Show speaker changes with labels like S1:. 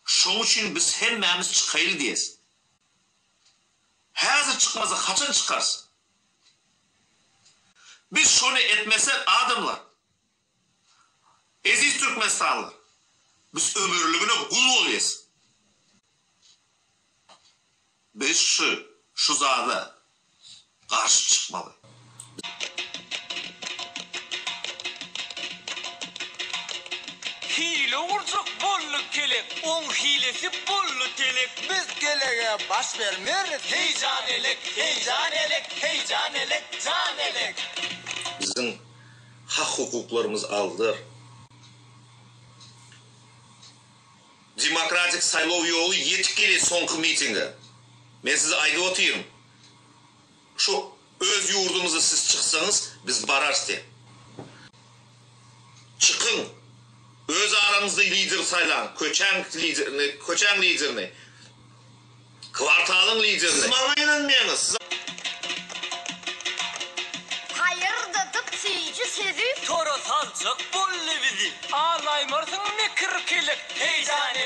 S1: Şoň üçin biz hemmämiz çykaýly diýes. Häzir çykmasa haçan çykarys? Biz şony etmesek adamlar, eziz Türkmenistanlylar, biz ömürligine gul bolýas. Biz şu şu zada garşy çykmaly.
S2: Hile gurjak boldy kelek, oň hilesi boldy telek.
S3: Biz kelege baş bermeris.
S2: Heý jan elek, heý jan elek, heý jan elek, jan elek.
S1: Biziň hak-hukuklarymyz aldyr. Demokratik saýlaw ýoly ýetip gelýär soňky mitinge. Men size aýdyp otyryn. Şu öz ýurdumyzda siz çyksaňyz biz bararys diýip. Çykyň. Öz araňyzda lider saýlaň. Köçäň liderini, köçäň liderini. Kwartalyň liderini. Siz maňa ynanmaýaňyz. Siz.
S4: Haýyrdadyp süýji sözi.
S2: Tora saljak boldy bizi. Alaýmarsyň mekir kelek. Heý jan.